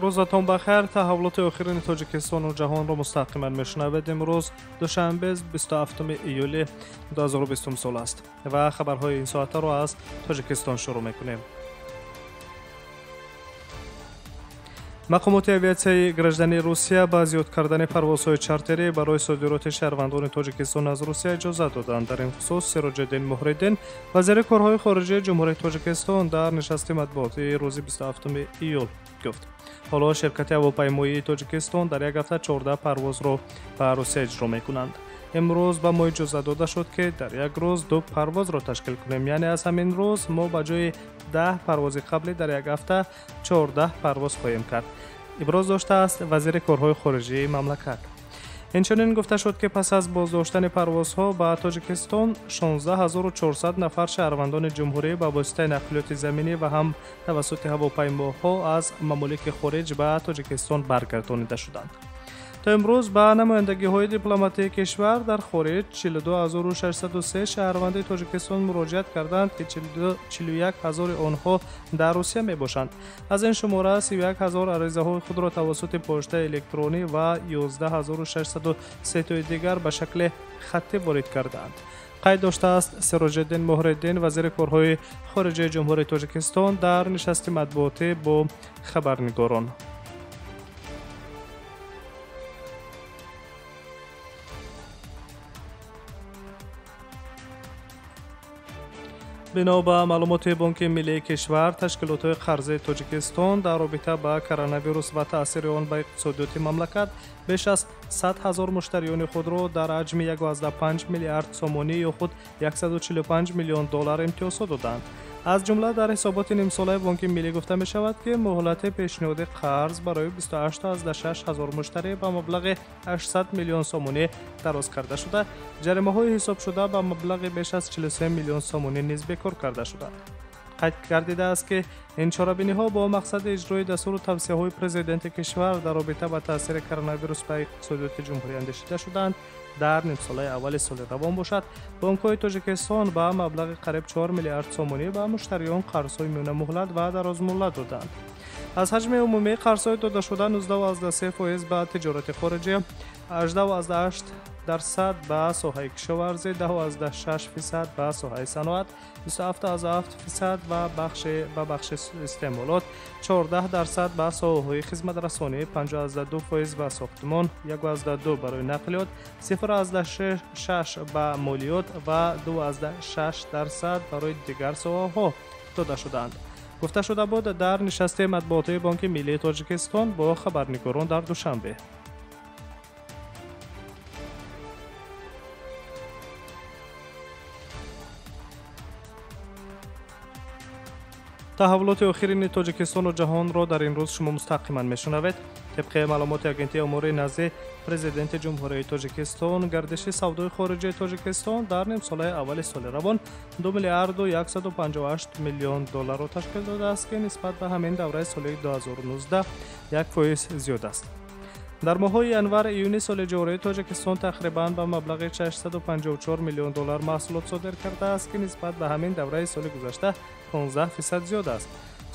Рӯзатон бахайр. Таҳаввулоти охирини Тоҷикистону ҷаҳонро мустақиман мешунавед. Имрӯз душанбе 27 июли 2020 сол аст ва хабарҳои ин соатаро аз Тоҷикистон шурӯъ мекунем. Мақомоти авиатсияи граждании Русия ба зиёд кардани парвозҳои чартерӣ барои содироти шаҳрвандони Тоҷикистон аз Русия иҷозат доданд. Дар ин хусус Сироҷиддин Муҳриддин, вазири корҳои хориҷии Ҷумҳурии Тоҷикистон, дар нишасти матбуотии рӯзи 27 июл гуфт. Ҳоло ширкати ҳавопаймоии Тоҷикистон дар як ҳафта 14 парвозро ба Русия иҷро мекунанд. Имрӯз ба мо иҷозат дода шуд, ки дар як рӯз 2 парвозро ташкил кунем. Яъне аз ҳамин рӯз мо ба ҷои 10 парвози қаблӣ дар як ҳафта 14 парвоз хоҳем кард, иброз доштааст вазири корҳои хориҷии мамлакат. Инчунин гуфта шуд, ки пас аз боздоштани парвозҳо ба Тоҷикистон 16400 нафар шаҳрвандони ҷумҳурӣ ба воситаи нақлиёти заминӣ ва ҳам тавассути ҳавопаймоҳо аз мамолики хориҷ ба Тоҷикистон баргардонида шуданд. То имрӯз ба намояндагиҳои дипломатии кишвар дар хориҷ 42603 шаҳрванди Тоҷикистон муроҷиат карданд, ки 41 ҳазори онҳо дар Русия мебошанд. Аз ин шумора 31 ҳазор аризаҳои худро тавассути почтаи электронӣ ва 11603 тои дигар ба шакли хаттӣ ворид кардаанд. Қайд доштааст Сироҷиддин Муҳриддин, вазири корҳои хориҷии Ҷумҳурии Тоҷикистон, дар нишасти матбуотӣ бо хабарнигорон. Бино ба маълумоти Бонки Миллии кишвар, ташкилотҳои қарзии Тоҷикистон дар робита ба коронавирус ва таъсири он ба иқтисодиёти мамлакат беш аз 100 ҳазор муштариёни худро дар ҳаҷми 1,5 миллиард сомонӣ ё худ 145 миллион доллар имтиёзҳо доданд. Аз ҷумла дар ҳисоботи нимсолаи Бонки Миллӣ гуфта мешавад, ки муҳлати пешниҳоди қарз барои 28,6 ҳазор муштарӣ ба маблағи 800 миллион сомонӣ дароз карда шуда, ҷаримаҳои ҳисобшуда ба маблағи беш аз 43 миллион сомонӣ низ бекор карда шуданд. Қайд гардидааст, ки ин чорабиниҳо бо мақсади иҷрои дастуру тавсияҳои президенти кишвар дар робита ба таъсири коронавирус ба иқтисодиёти ҷумҳурӣ андешида шуданд. Дар нимсолаи аввали соли равон бошад, бонкҳои Тоҷикистон ба маблағи қариб 4 миллиард сомонӣ ба муштариён қарзҳои миёнамуҳлат ва дарозмуҳлат доданд. Аз ҳаҷми умумии қарзҳои додашуда 19,3% ба тиҷорати хориҷӣ, 18,8% ба соҳаи кишоварзӣ, 10,6% ба соҳаи саноат, 27,7% ба бахши истеъмолот, 14% ба соҳаҳои хизматрасонӣ, 5,2% ба сохтмон, 1,2% барои нақлиёт, 0,6% ба молиёт ва 2,6% барои дигар соҳаҳо дода шуданд. Гуфта шуда буд дар нишасти матбуотии Бонки Миллии Тоҷикистон бо хабарнигорон дар Душанбе. Таҳаввулоти охирини Тоҷикистону ҷаҳонро дар ин рӯз шумо мустақиман мешунавед. Тибқи маълумоти Агентии омории назди президенти Ҷумҳурии Тоҷикистон, гардиши савдои хориҷии Тоҷикистон дар нимсолаи аввали соли равон 2 миллиарду 158 миллион долларро ташкил додааст, ки нисбат ба ҳамин давраи соли 2019 1% зиёд аст. Дар моҳҳои январ-июни соли ҷорӣ Тоҷикистон тақрибан ба маблағи 654 миллион доллар маҳсулот содир кардааст, ки нисбат ба ҳамин давраи соли гузашта 15% зиёд аст.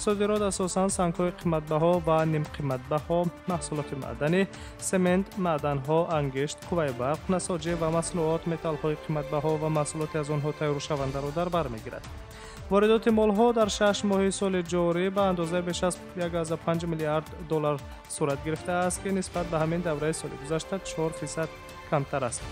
Содирот асосан сангҳои қиматбаҳо ва нимқиматбаҳо, маҳсулоти маъданӣ, семент, маъданҳо, ангишт, қувваи барқ, насоҷӣ ва маснуот, металлҳои қиматбаҳо ва маҳсулоти аз онҳо тайёршавандаро дар бар мегирад. Воридоти молҳо дар 6 моҳи соли ҷорӣ ба андозаи беш аз 1,5 миллиард доллар сурат гирифтааст, ки нисбат ба ҳамин давраи соли гузашта 4% камтар аст.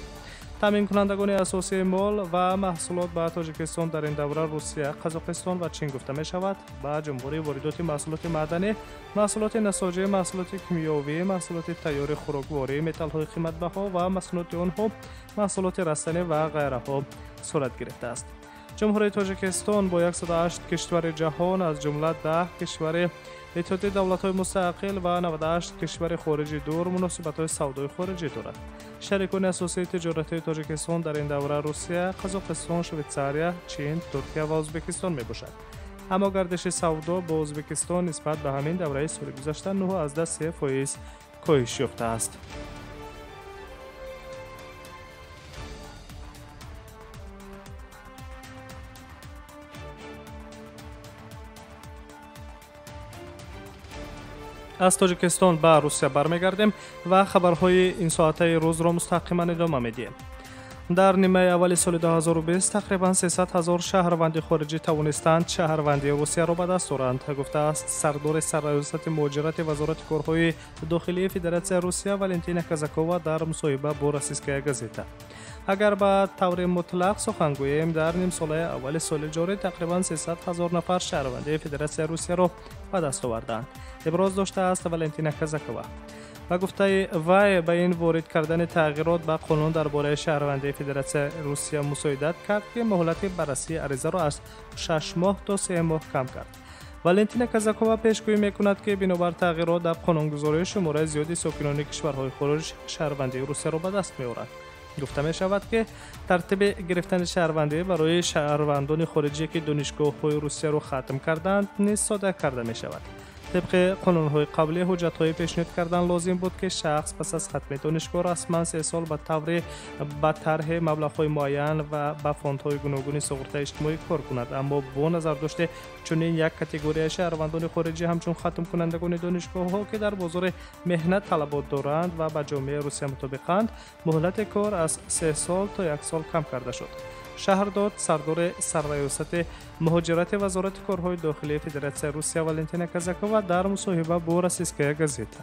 Таъминкунандагони асосии мол ва маҳсулот ба Тоҷикистон дар ин давра Русия, Қазоқистон ва Чин гуфта мешавад. Ба ҷумҳурӣ воридоти маҳсулоти маъданӣ, маҳсулоти насоҷӣ, маҳсулоти кимиёвӣ, маҳсулоти тайёри хӯрокворӣ, металлҳои қиматбаҳо ва маснуоти онҳо, маҳсулоти растанӣ ва ғайраҳо сурат гирифтааст. Ҷумҳурии Тоҷикистон бо 108 кишвари ҷаҳон, аз ҷумла 10 кишвари Иттиҳоди давлатҳои мустақил ва 98 кишвари хориҷи дур муносибатҳои савдои хориҷӣ дорад. Шарикони асосии тиҷоратии Тоҷикистон дар ин давра Русия, Қазоқистон, Швейтсария, Чин, Туркия ва Ӯзбекистон мебошад. Аммо гардиши савдо бо Ӯзбекистон нисбат ба ҳамин давраи соли гузашта 9,3% коҳиш ёфтааст. Аз Тоҷикистон ба Русия бармегардем ва хабарҳои ин соатаи рӯзро мустақиман идома медиҳем. Дар нимаи аввали соли 2020 тақрибан 300 ҳазор шаҳрванди хориҷӣ тавонистанд шаҳрвандии Русияро ба даст оранд, гуфтааст сардори сарраёсати муҳоҷирати Вазорати корҳои дохилии Федератсияи Русия Валентина Казакова дар мусоҳиба бо Российская газета. Агар ба таври мутлақ сухан гӯем, дар нимсолаи аввали соли ҷорӣ тақрибан 300 ҳазор нафар шаҳрвандии Федератсияи Русияро ба даст овардаанд, иброз доштааст Валентина Казакова. Ба гуфтаи вай, ба ин ворид кардани тағйирот ба қонун дар бораи шаҳрвандии Федератсияи Русия мусоидат кард, ки муҳлати баррасии аризаро аз 6 моҳ то 3 моҳ кам кард. Валентина Казакова пешгӯӣ мекунад, ки бинобар тағйирот дар қонунгузорӣ шумораи зиёди сокинони кишварҳои хориҷ шаҳрвандии Русияро ба даст меоранд. Гуфта мешавад, ки тартиби гирифтани шаҳрвандӣ барои шаҳрвандони хориҷие, ки донишгоҳҳои Русияро хатм карданд, низ сода карда мешавад. Тибқи қонунҳои қаблӣ ҳуҷҷатҳои пешниҳод кардан лозим буд, ки шахс пас аз хатми донишгоҳ расман 3 сол ба таври ба тарҳи маблағҳои муайян ва ба фондҳои гуногуни суғуртаи иҷтимоӣ кор кунад. Аммо бо назардошти чунин як категорияи шаҳрвандони хориҷӣ ҳамчун хатмкунандагони донишгоҳҳо, ки дар бозори меҳнат талабот доранд ва ба ҷомеаи Русия мутобиқанд, муҳлати кор аз 3 сол то 1 сол кам карда шуд. Шаҳр дод сардори сарраёсати муҳоҷирати Вазорати корҳои дохилии Федератсияи Русия Валентина Казакова дар мусоҳиба бо Российская газета.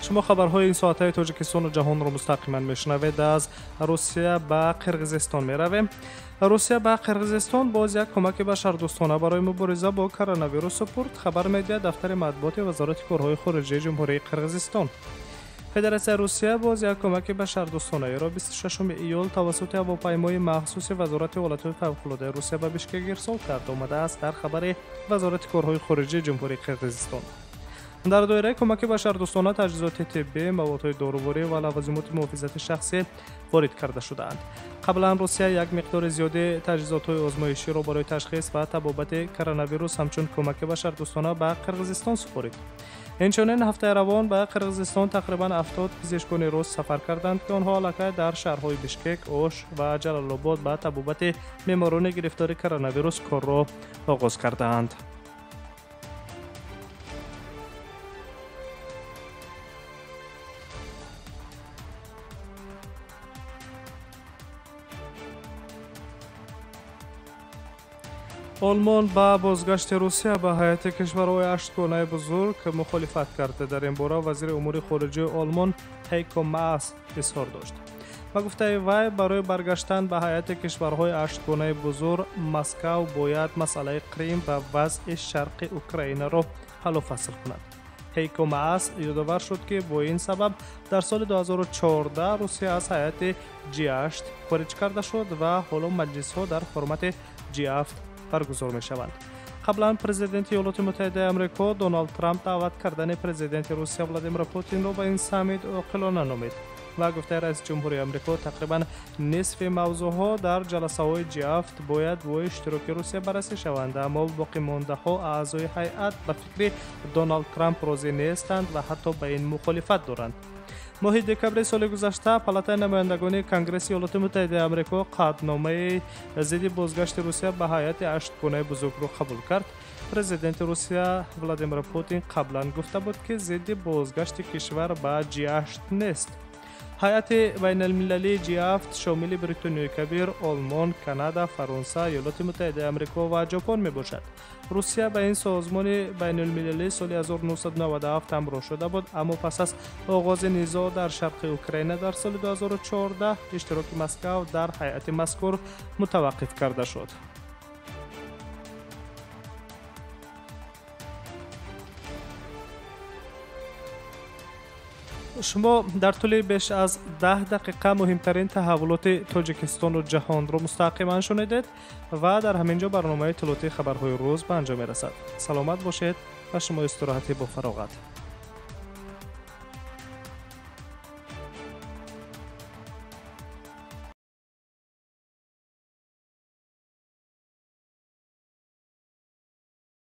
Шумо хабарҳои ин соатаи Тоҷикистону ҷаҳонро мустақиман мешунавед. Аз Русия ба Қирғизистон меравем. Русия ба Қирғизистон боз як кӯмаки башардӯстона барои мубориза бо коронавирус супурд, хабар медиҳад дафтари матбуоти Вазорати корҳои хориҷии Ҷумҳурии Қирғизистон. Федератсияи Русия боз як кӯмаки башардӯстонаеро 26 июл тавассути ҳавопаймои махсуси Вазорати ҳолатҳои фавқулодаи Русия ба Бишкек ирсол кард, омадааст дар хабари Вазорати корҳои хориҷии Ҷумҳурии Қирғизистон. Дар доираи кӯмаки башардӯстона таҷҳизоти тиббӣ, маводҳои доруворӣ ва лавозимоти муҳофизати шахсӣ ворид карда шудаанд. Қаблан Русия як миқдори зиёди таҷҳизотҳои озмоиширо барои ташхис ва табобати коронавирус ҳамчун кӯмаки башардӯстона ба Қирғизистон супорид. Инчунин ҳафтаи равон ба Қирғизистон тақрибан 70 пизишкони рус сафар карданд, ки онҳо аллакай дар шаҳрҳои Бишкек, Ош ва Ҷалалобод ба табобати беморони гирифтори коронавирус корро оғоз кардаанд. Олмон ба бозгашти Русия ба ҳайати кишварҳои ҳаштгонаи бузург мухолифат кард. Дар ин бора вазири умури хориҷии Олмон Ҳейко Маас изҳор дошт. Ба гуфтаи вай, барои баргаштан ба ҳайати кишварҳои ҳаштгонаи бузург Москав бояд масъалаи Қрим ва вазъи шарқи Украинаро ҳаллу фасл кунад. Ҳейко Маас ёдовар шуд, ки бо ин сабаб дар соли 2014 Русия аз ҳайати G8 хориҷ карда шуд ва ҳоло маҷлисҳо дар формати G7 баргузор мешаванд. Қаблан президенти Иёлоти Муттаҳидаи Амрико Доналд Трамп даъват кардани президенти Русия Владимир Путинро ба ин саммит оқилона номид. Ва гуфтаи раиси ҷумҳурии Амрико, тақрибан нисфи мавзӯъҳо дар ҷаласаҳои G7 бояд бо иштироки Русия баррасӣ шаванд, аммо боқимондаҳо аъзои ҳайат ба фикри Доналд Трамп розӣ нестанд ва ҳатто ба ин мухолифат доранд. Моҳи декабри соли гузашта Палатаи намояндагони Конгресси Иёлоти Муттаҳидаи Амрико қатъномаи зидди бозгашти Русия ба ҳайати ҳаштгонаи бузургро қабул кард. Президенти Русия Владимир Путин қаблан гуфта буд, ки зидди бозгашти кишвар ба G8 нест. Ҳайати байналмилалии G7 шомили Бритониёи Кабир, Олмон, Канада, Фаронса, Иёлоти Муттаҳидаи Амрико ва Ҷопон мебошад. Русия ба ин созмони байналмилалӣ соли 1997 ҳамроҳ шуда буд, аммо пас аз оғози низоъ дар шарқи Украина дар соли 2014 иштироки Москав дар ҳайати мазкур мутаваққиф карда шуд. Шумо дар тӯли беш аз 10 дақиқа муҳимтарин таҳаввулоти Тоҷикистону ҷаҳонро мустақиман шунидед ва дар ҳамин ҷо барномаи иттилоотии хабарҳои рӯз ба анҷом мерасад. Саломат бошед ва шумо истироҳатӣ бо фароғат.